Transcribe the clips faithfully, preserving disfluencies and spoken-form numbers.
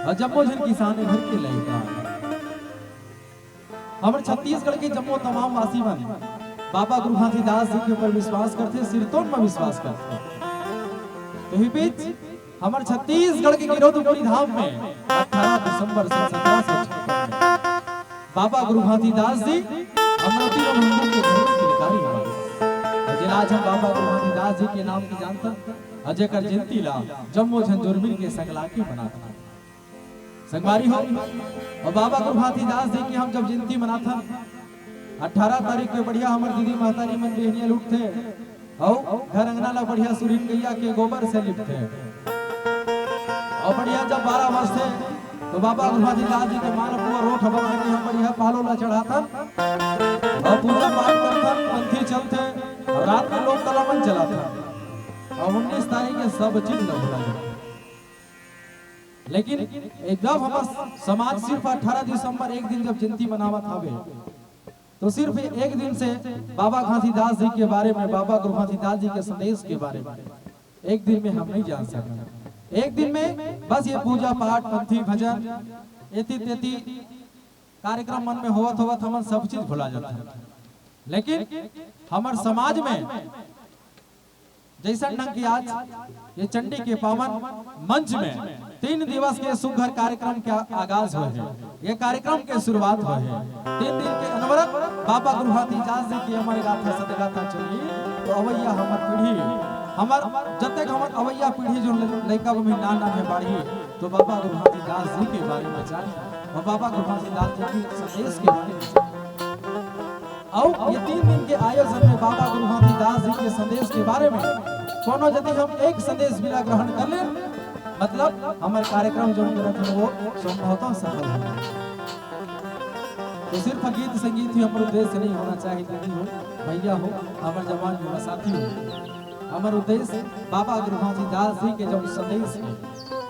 अउ जम्मो झन किसान घर के लइका। हमर छत्तीसगढ़ के जम्मो तमाम वासी मन बाबा गुरु घासीदास जी के ऊपर विश्वास करथे, सिरतोन म विश्वास करथे। तो ही बीच हमर छत्तीसगढ़ के गिरौदपुरी धाम में अठारह दिसंबर सन सत्रह सौ छप्पन में बाबा गुरु घासीदास जी अमरावती म मंदिर के भव्य किलकारी हवय। अउ जेला आज हम बाबा गुरु घासीदास जी के नाम के जानथन, अउ जेकर जयंती ला जम्मो झन जुरमिल के संग लाके मनाथन। संगवारी हो, अउ बाबा गुरु घासीदास जी के हम जब जयंती मनाथन, अठारह तारीख के बढ़िया हमर दीदी महतारी मन बेहनिया लूटथे, अउ घर अंगना ला बढ़िया सुरहिन गैया के गोबर से लिपथे, अउ बढ़िया जब बारह बजथे, तो बाबा गुरु घासीदास जी के माला पुआ रोट बना के हम बढ़िया पालो ला चढ़ाथन, अउ पूजा पाठ करथन, पंथी चलथे, अउ रात में लोक कला मन चलाथन, अउ उन्नीस तारीख के सब चीज ला भुला जाथे। लेकिन ए, जब हमर समाज सिर्फ अठारह दिसंबर एक दिन जब जयंती मनावत हवे, तो सिर्फ एक दिन से बाबा घासीदास जी के बारे में, बाबा गुरु घासीदास जी के संदेश के बारे में एक दिन में हम नहीं जान सकते। एक दिन में बस ये पूजा पाठ, पंथी भजन, एती तेती कार्यक्रम मन में होवत होवत हमन सब चीज भुला जाते हैं। लेकिन हमर समाज में जैसन ढंग के आज ये चंडी के पावन मंच में तीन दिवस के सुघर कार्यक्रम के आगाज होय हे, ये कार्यक्रम के शुरुआत होय हे। तीन दिन के अनवरत बाबा गुरु घासीदास जी के अमर गाथा सतगाथा चली, तो अवैया हमर पीढ़ी, हमर जतेक हमर अवैया पीढ़ी जो लइका बहिनी नान नान हे बाढ़ी, तो बाबा गुरु घासीदास जी के बारे में जानी अउ बाबा गुरु घासीदास जी के संदेश के बारे में जानी। अउ ये तीन दिन के आयोजन में बाबा गुरु घासीदास जी के संदेश के बारे में कोनो यदि हम एक संदेश बिना ग्रहण कर ले, मतलब हमर कार्यक्रम जो के रखन वो संभवतः सफल हो। तो सिर्फ गीत संगीत ही हमर उद्देश्य नहीं होना चाहिए, दीदी हो, भैया हो, हमर जवान युवा साथी हो। हमर उद्देश्य बाबा गुरु घासीदास जी के जो संदेश हे,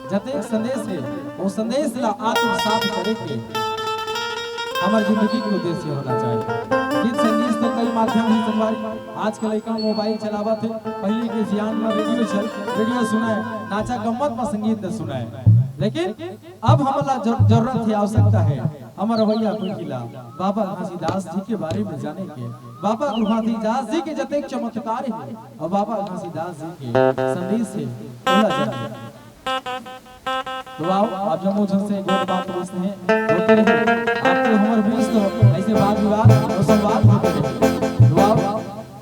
जतेक संदेश हे, वो संदेश ला आत्मसात करे के हमर जिंदगी के उद्देश्य होना चाहिए। गीत संगीत तो कई माध्यम हे संगवारी, आज के लइका मोबाइल चलावत हे, पहले के जियान में रेडियो चल, रेडियो सुनाय, नाचा गम्मत में संगीत सुनाय, लेकिन अब हमला जर-, जरूरत हे, आवश्यकता हे हमर अवैया पीढ़ी ला बाबा घासीदास जी के बारे में जाने के, बाबा घासीदास जी के जतेक चमत्कार हे अउ बाबा घासीदास जी के संदेश हे, ओला जाने। तो आओ, आप जम्मो झन से एक और बात पूछते हैं, होते रहे आपके हमर बीच तो ऐसे वाद विवाद और संवाद होते रहे। तो आओ,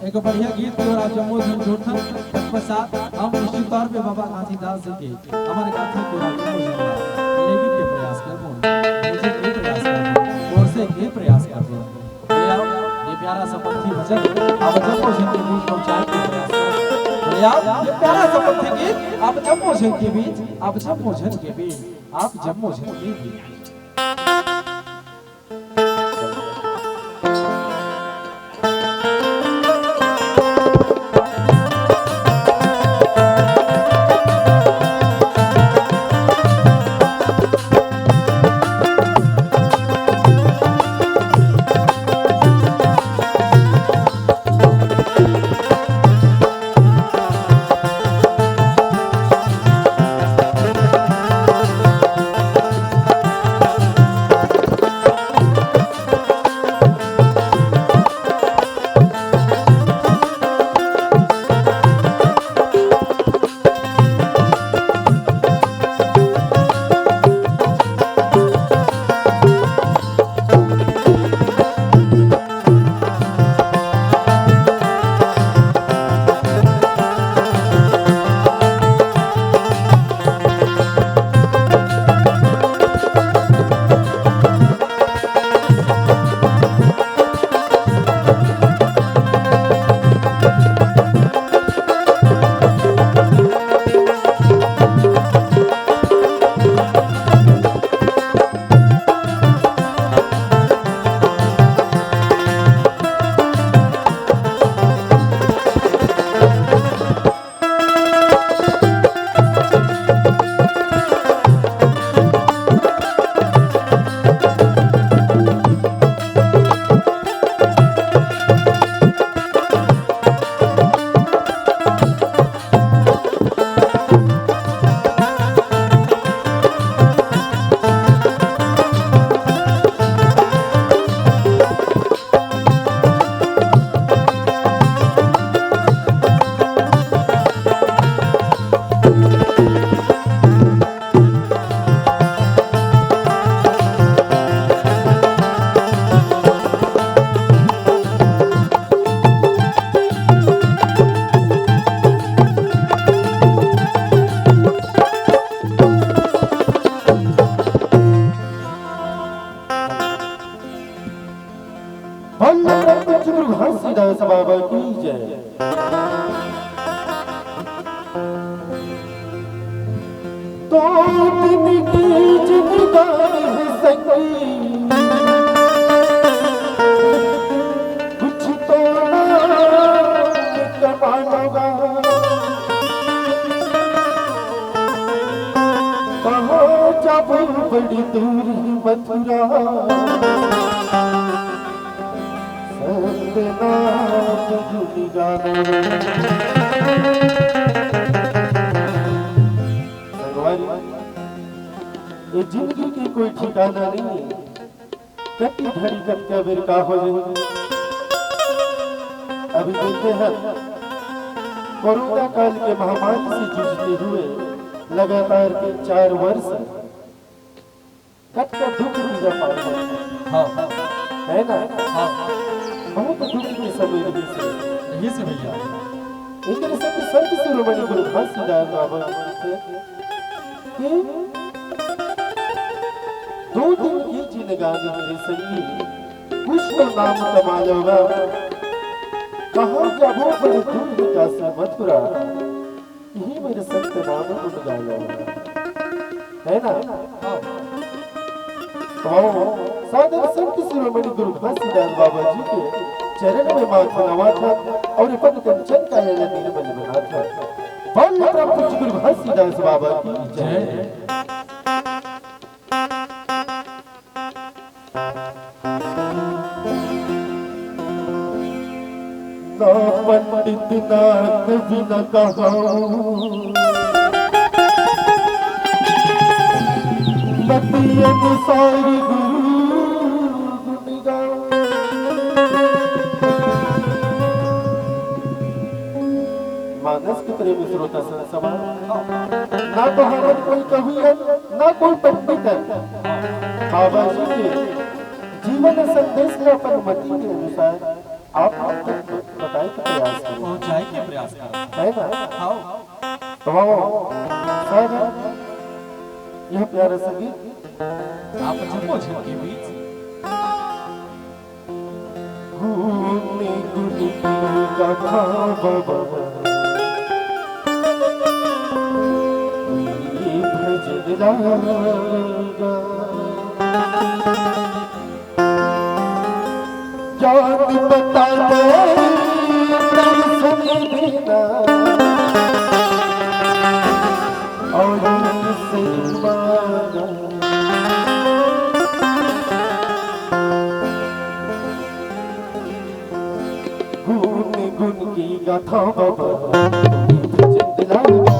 एक बढ़िया गीत के ओर आप जम्मो झन जुड़थन, तत्पश्चात हम निश्चित तौर पे बाबा घासीदास जी के अमर गाथा के ओर आप जम्मो झन ला लेगे के प्रयास करबो, भेजे के प्रयास करबो, परोसे के प्रयास करबो। ले आओ, ये प्यारा सा पंथी भजन आप जम्मो झन के बीच पहुंचाए के प्रयास करबो। ले आओ, ये प्यारा सा पंथी गीत आप जम्मो झन के बीच, आप जम्मो झन के बीच, आप जम्मो झन के बीच। दो दिन की जिंदगानी है संगी, कुछ तो नाम कमाऊंगा। कहाँ जाऊँ बड़ी दूर मथुरा, सतनाम गुन गाना। संगवारी, ये जिंदगी के कोई ठिकाना नहीं है। कति घड़ी कतका बेर का हो जाए। अभी देखे हैं, कोरोना काल के महामारी से जूझते हुए लगातार तीन चार वर्ष कतका दुख पीड़ा पाए, हाँ, है ना? हाँ, बहुत दुख के समय रहिस हे। रहिस हे भैया। एकरे सेती संत शिरोमणि गुरु घासीदास बाबा जी कथे कि दो दिन की जिंदगानी मेरे संगी, कुछ तो नाम कमा लूंगा। कहाँ जाबो बड़े दूर काशी मथुरा, इही मेरे संत नाम गुन गाया, है ना? हाँ। तो सादर संत शिरोमणि गुरु घासीदास बाबा जी के चरण में माथ नवाथन अउ अपन कंचन काया ला निर्मल बनाथन। बोल परम पूज्य गुरु घासीदास बाबा की जय। जय। ना पंडित ना कवि ना कहाऊ, मति अनुसार गुरु गुण गाऊ। मानस के प्रेमी श्रोता संत समाज, ना तो हमन कोई कवि हन, ना कोई पंडित हन। बाबा जी के जीवन संदेश ला अपन मति के अनुसार आप मन तक बताए के प्रयास करें। पहुंचाए के प्रयास करें। है ना? हाँ। तो आओ, सर, यह प्यारा संगीत आप जम्मो झन के बीच गुन गुन की गाथा बाबा, ये भजन लागा। ज्ञान बता दे, दर्शन देना और इनसे मांगा। गुन गुन की गाथा बाबा, भजन लागा।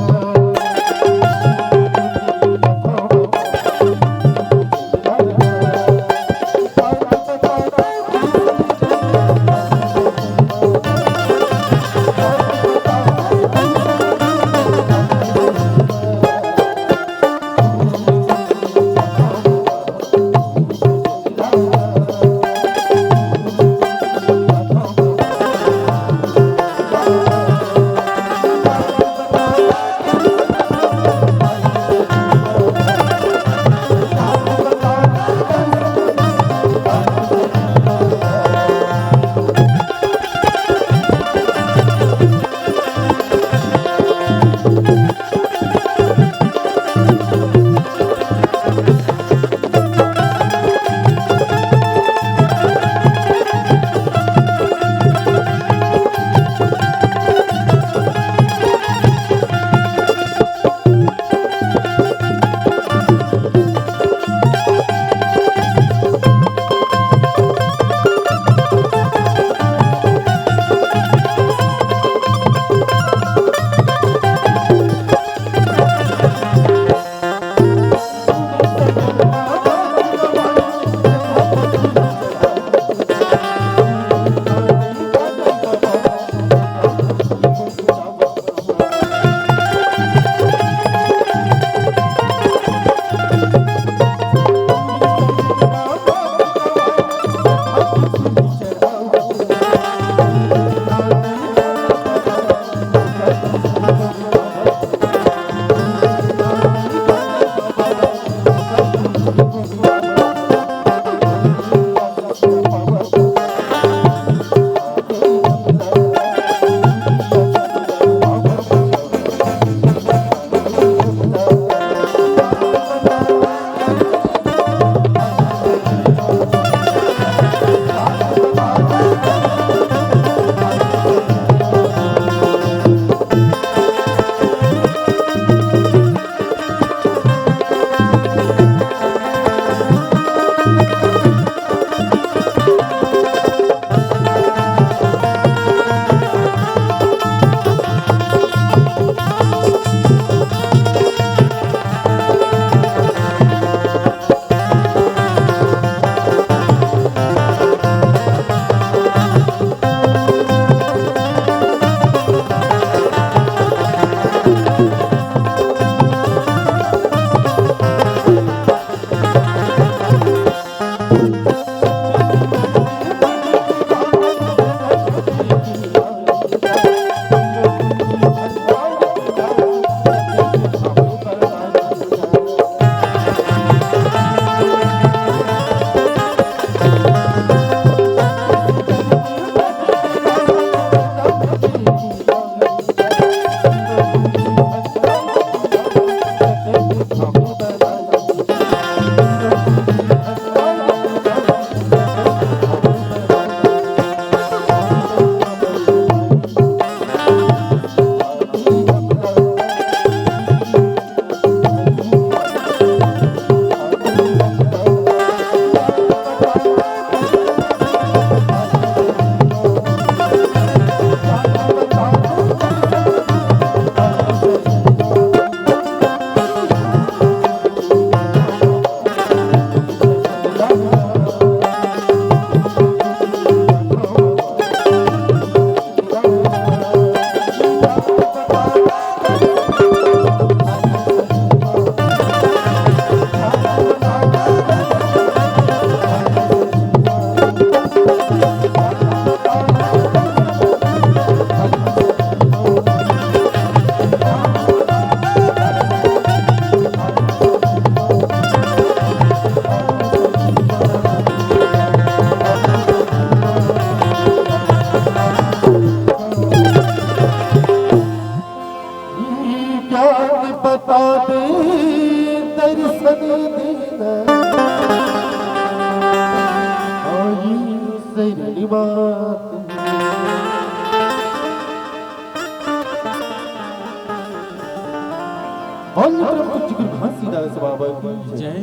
बोल परम पूज्य गुरु घासीदास बाबा की जय। जय।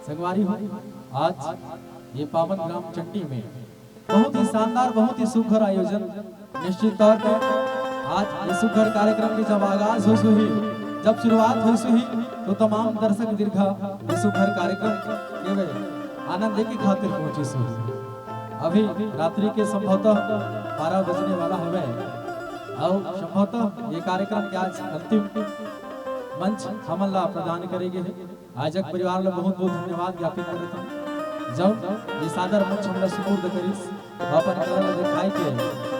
संगवारी हो, आज ये पावन ग्राम चट्टी में बहुत ही शानदार, बहुत ही सुघर आयोजन। निश्चित तौर पर आज ये सुघर कार्यक्रम के जब आगाज होइस होही, जब शुरुआत होइस होही, तो तमाम दर्शक दीर्घा ये सुघर कार्यक्रम के वे आनंद लेके खातिर पहुंचिस होही। अभी रात्रि के संभवतः बारह बजने वाला हवे, और संभवतः ये कार्यक्रम के आज अंतिम मंच हमन ला प्रदान करे गे हे। आयोजक परिवार ला बहुत बहुत धन्यवाद ज्ञापित करत हूँ, जब ये सादर मंच हमला सुपुर्द करिस, अपन कला ला दिखाई के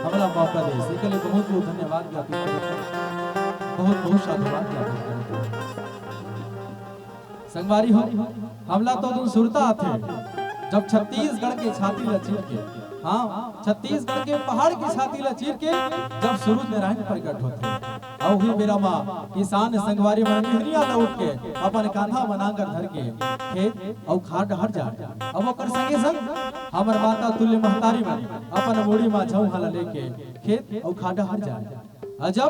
हमला मौका देस, एकर लिए बहुत बहुत धन्यवाद ज्ञापित करत हूँ, बहुत बहुत साधुवाद ज्ञापित करत हूँ। संगवारी हो, हमला तो दुन सुरता आथे, जब छत्तीसगढ़ के छाती ला चीर के, हाँ, छत्तीसगढ़ के पहाड़ के छाती ला चीर के जब सूरज नारायण प्रकट होथे, अउ उही बेरा म किसान संगवारी मन बिहनिया ल उठ के अपन कांधा म नांगर धर के खेत अउ खार डहर जाए। अब ओकर संगे संग हमर माता तुल्य महतारी मन अपन मुड़ी म झउहा ल लेके खेत अउ खार डहर जाए। अजब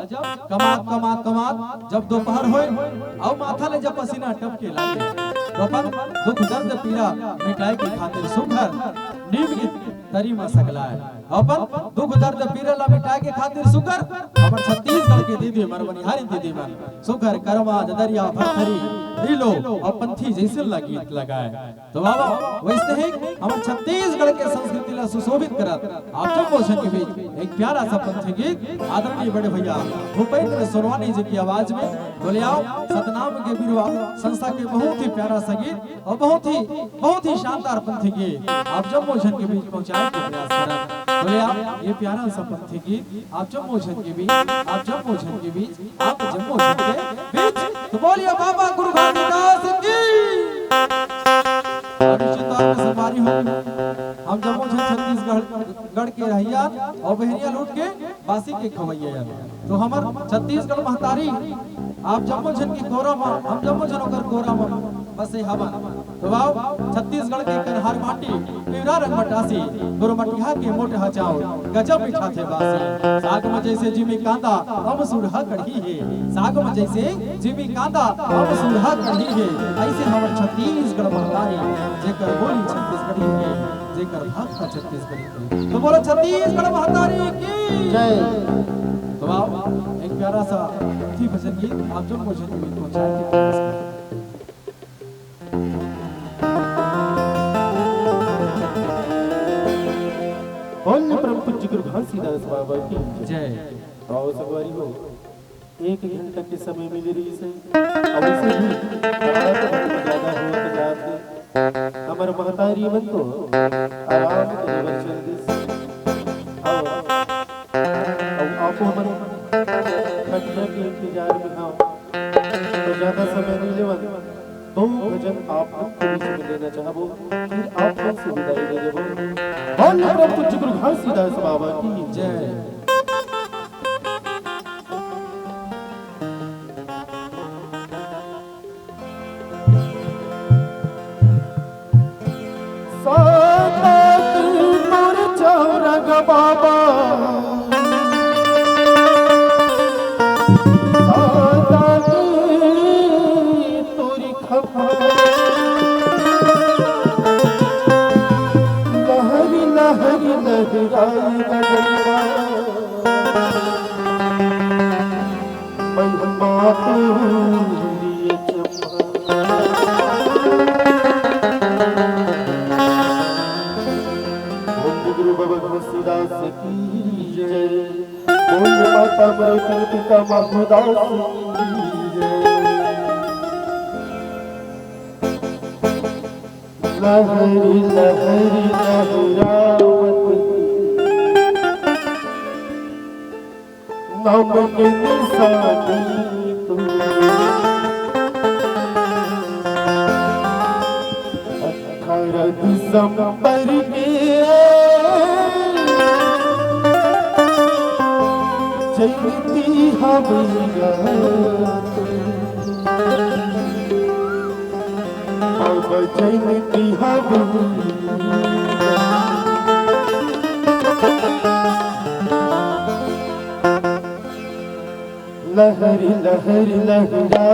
कमात, कमात, कमात जब दोपहर होय अउ माथा ले जब पसीना टपके लागे, तो अपन दुख दर्द पीरा मिटाए के खातिर सुघर नीम के तरी म सकलाय। अपन दुख दर्द पीरा ला मिटाए के खातिर सुघर हमर छत्तीसगढ़ के दीदी मन, बनिहारी दीदी मन सुघर करमा, ददरिया, भरथरी, रीलो अउ पंथी जइसन ला गीत लगाए। तो बाबा, वइसने ही हमर छत्तीसगढ़ के संस्कृति ला सुशोभित करत आप जम्मो झन के बीच एक प्यारा सा पंथी गीत आदरणीय बड़े भैया भूपेंद्र सोनवानी जी की आवाज में। बोले आओ, सतनाम के बिरवा संस्था के बहुत ही प्यारा सा गीत अउ बहुत ही, बहुत ही शानदार पंथी गीत आप जम्मो झन के बीच पहुंचाए के प्रयास करत। बोले आओ, ये प्यारा सा पंथी गीत आप जम्मो झन के बीच, आप जम्मो झन के बीच, आप जम्मो झन के बीच। तो बोलिए बाबा गुरु घासीदास की। अउ निश्चित तौर पे संगवारी हो, हम जम्मो झन छत्तीसगढ़, गढ़ के रहइया अउ बहनिया लूट के बासी के खवइया। तो हमर छत्तीसगढ़ महतारी, आप जम्मो झन के कोरा म, हम जम्मो झन ओकर कोरा म बसे हवन। तो आओ, छत्तीसगढ़ के कन्हार माटी, पीवरा रंग मटासी, गुरमटिहा के मोटहा चाउर, गजब मिठाथे बासी। साग म जइसे जिमी कांदा, अमसुरहा कड़ही हे। साग म जइसे जिमी कांदा, अमसुरहा कड़ही हे। अइसे हमर छत्तीसगढ़ महतारी, जेकर बोली छत्तीसगढ़ी हे, जेकर भाषा छत्तीसगढ़ी हे। तो बोलो छत्तीसगढ़ महतारी की जय। तो आओ, एक प्यारा सा पंथी भजन गीत आप जम्मो झन के बीच पहुंचाए के प्रयास करत हूं। बोल परम पूज्य गुरु घासीदास बाबा की जय। आओ संगवारी हो, एक घंटा के समय मिले रहिस हे, अउ वइसे भी रात बहुत ज्यादा होत जात हे। हमर महतारी मन तो आराम करे बर चल दिस। अउ, अउ आपो मन खटिया के इंतजार में हव, तो ज्यादा समय नइ लेवन। दो भजन आप मन के बीच में लेना चाहबो, फिर आप मन से विदाई ले लेबो। धन्य परम पूज्य गुरु घासीदास बाबा की जय। सादत तोर चौरंग बाबा, सादत तोरी खपा, लहरी लहरी लहराए गगनवा। महिमा तोरी चंपा। बोल गुरु बाबा घासीदास की जय। बोल माता अमरौती पिता महुदास की जय। लहरी लहरी लहरावत नाम के निशानी तू। अठारह दिसंबर जयंती हवैया, बाबा जयंती हवैया। लहरी लहरी लहरा।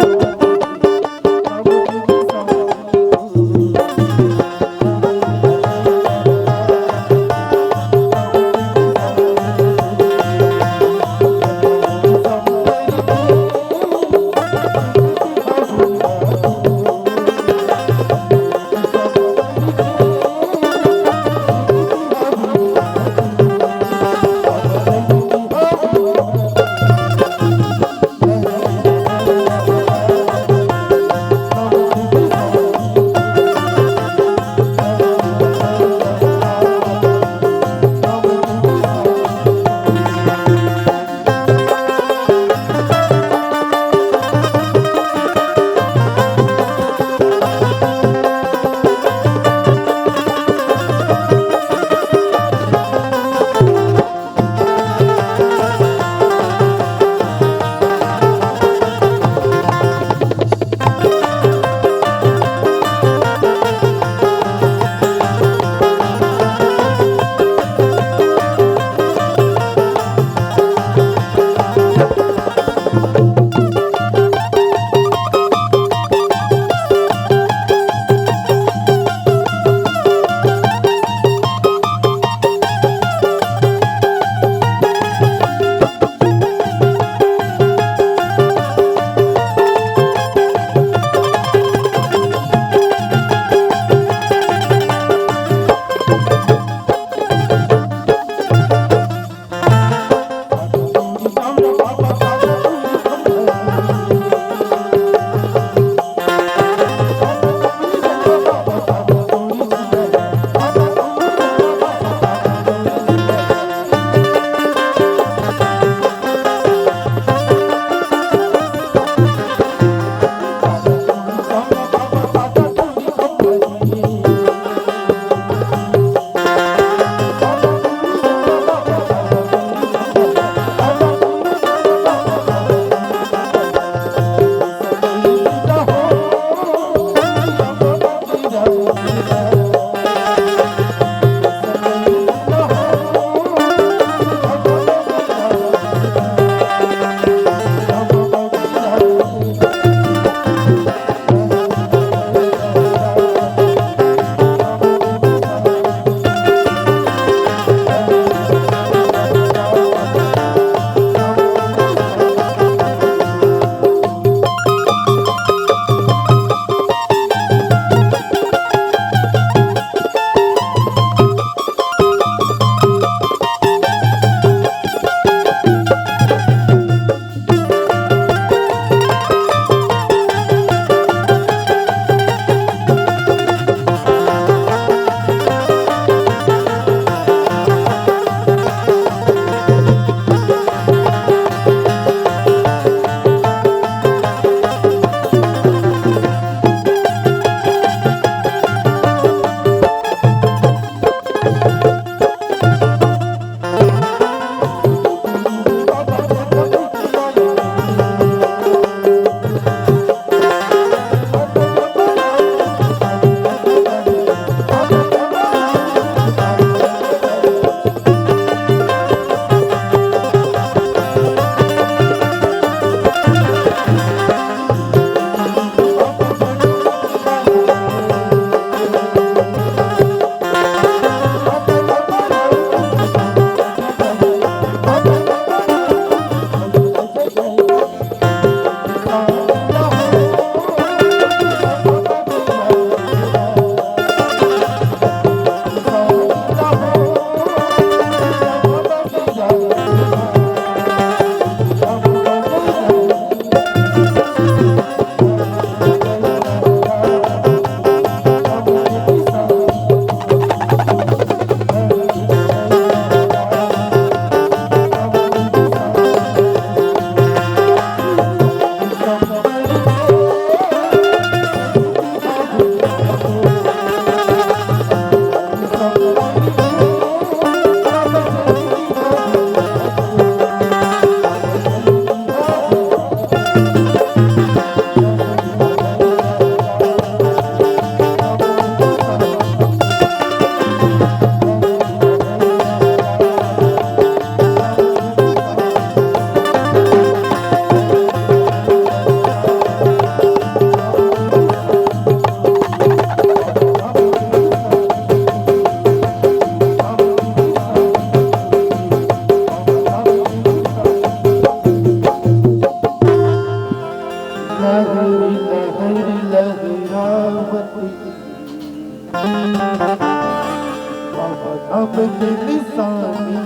निशानी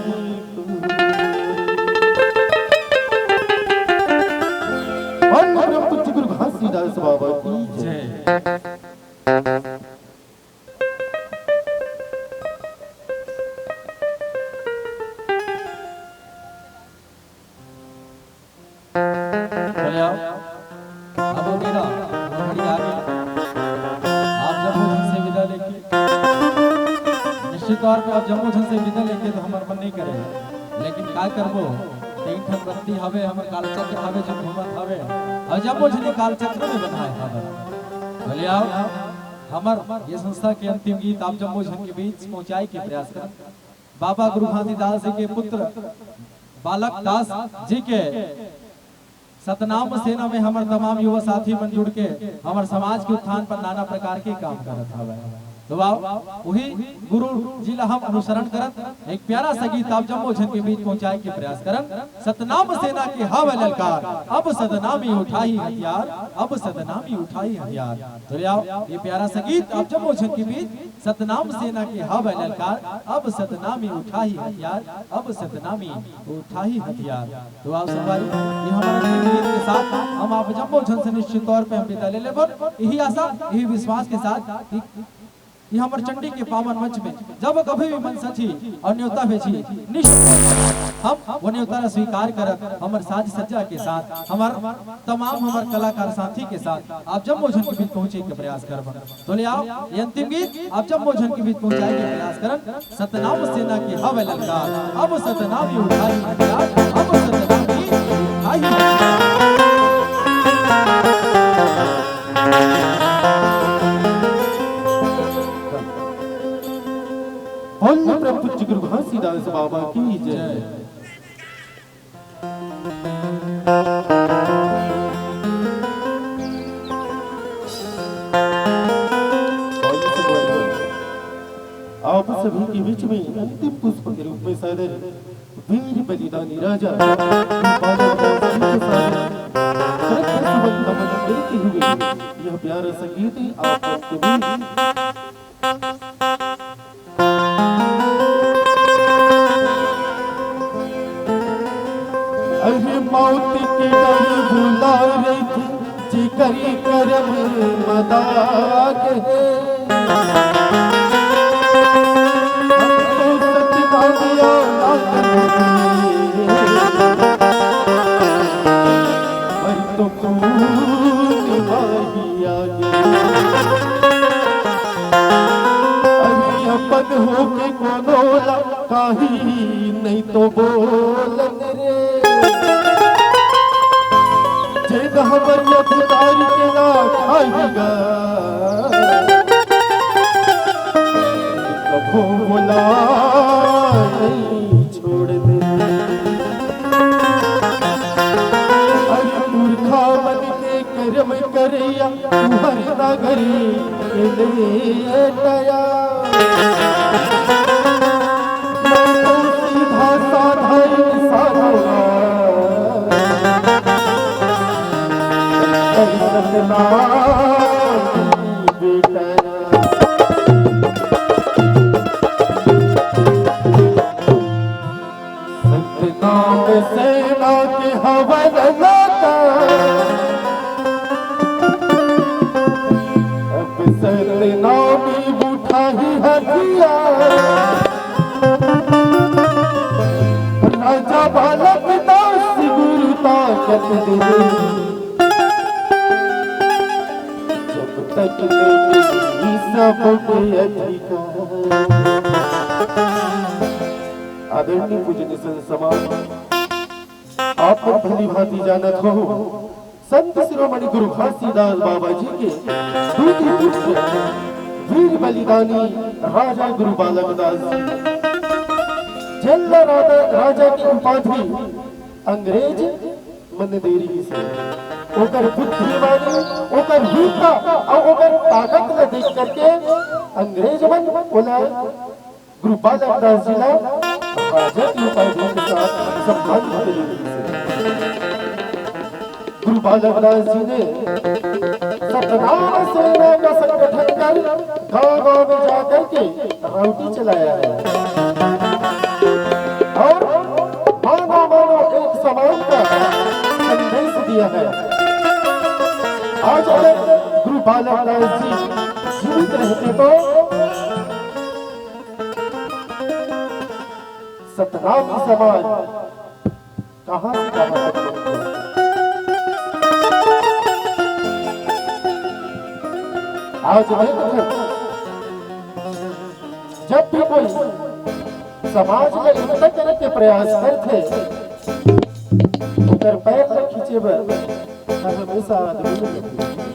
तू। धन परम पूज्य गुरु घासीदास बाबा की जय। जय। चले आओ। अब वो मेरा घड़ी आ गया। आप जम्मो झन से विदा लेके, निश्चित तौर पे आप जम्मो झन से विदा लेके तो हमर मन नहीं करे, लेकिन का करबो, तीन ठन बत्ती हवे, हमर कालचक्र हवे, जो घूमत हवे, और जम्मो झन कालचक्र में बंधाए हवे। चले आओ, हमर ये संस्था के अंतिम गीत आप जम्मो झन के बीच पहुंचाए के प्रयास करन। बाबा गुरु घासीदास जी के पुत्र बालक दास जी के सतनाम सेना में हमर तमाम युवा साथी मन जुड़ के हमर समाज के उत्थान पर नाना प्रकार के काम करत हवय। तो आओ, वही गुरु जी ला हम अनुसरण करत एक प्यारा सा गीत आप जम्मो झन के बीच पहुंचाए के प्रयास करन। सतनाम सेना के हवय ललकार, अब सतनामी उठाही हथियार, अब सतनामी उठाही हथियार। तो ले आओ, ये प्यारा सा गीत आप जम्मो झन के बीच सतनाम सेना के हवय ललकार, अब सतनामी उठाही हथियार, अब सतनामी उठाही हथियार। तो आओ संगवारी, ये हमर अंतिम गीत के साथ हम आप जम्मो झन से निश्चित तौर पे हम विदा ले लेबन। यही आशा, यही विश्वास के साथ कि ये हमर चंडी के पावन मंच में जब कभी भी मन सची और न्योता भेजी, निश्चित हम वो न्योता ला स्वीकार करत हमर साज सज्जा के साथ, हमर तमाम हमर कलाकार साथी के साथ आप जम्मो झन के बीच पहुंचे के प्रयास करबन। तो ले आओ, ये अंतिम गीत आप जम्मो झन के बीच पहुंचाए के प्रयास करन। सतनाम सेना के हवय ललकार, अब सतनामी उठाही हथियार, अब सतनामी उठाही हथियार। बोल प्रभु गुरु घासीदास बाबा की जय। आप सभी के बीच में अंतिम पुष्प के रूप में सादर वीर बलिदानी राजा बालक दास जी के साथ श्रद्धा सुमन नमन करते हुए यह प्यारा संगीत आप सबके बीच अरे मौत के डर बुला रही थी, जिकर करम मदाक है। हम तो सतनाम औलाद होते, पर तो खून माही आगे। अरे अपन होके कोनो ला काही नहीं तो बोलन रे। जेद हमर अधिकार के ला खाहीगा, कभो बोला नहीं छोड़ दे। अरे पुरखा मन के करम करैया, तुहर नगरी के ले दया। मैं तो सीधा साधा इंसान हूँ, ऐसन ना बेटा। सतनाम सेना के हवय ललकार, अब सतनामी उठाही हथियार। राजा बालक दास गुरु ताकत दे, जब तक नहीं सबके अधिकार। आदरणीय पूजनीय संत समाज, आप मन भली भांति जानत हो, संत शिरोमणि गुरु घासीदास बाबा जी के दूती पुत्र वीर बलिदानी राजा गुरु बालक दास जी, जेन ला राजा, राजा के उपाधि अंग्रेज मन दे रिहिस हे। ओकर बुद्धिमानी, ओकर वीरता अउ ओकर ताकत ला देख करके अंग्रेज मन ओला गुरु बालक दास जी ला राजा के उपाधि के साथ सम्मानित करे रिहिस हे। बालक दास जी ने सतनाम सेना का संगठन कर गांव गांव में जाकर के राउटी चलाया है और मानो मानो एक समान का संदेश दिया है। आज अगर गुरु बालक दास जी जीवित रहते तो सतनाम समाज कहां से कहां तक पहुंचा। आज देख, जब भी कोई समाज में एकता करे के प्रयास करथे, ओकर पैर ला खींचे बर हमेशा आदमी मिलथे।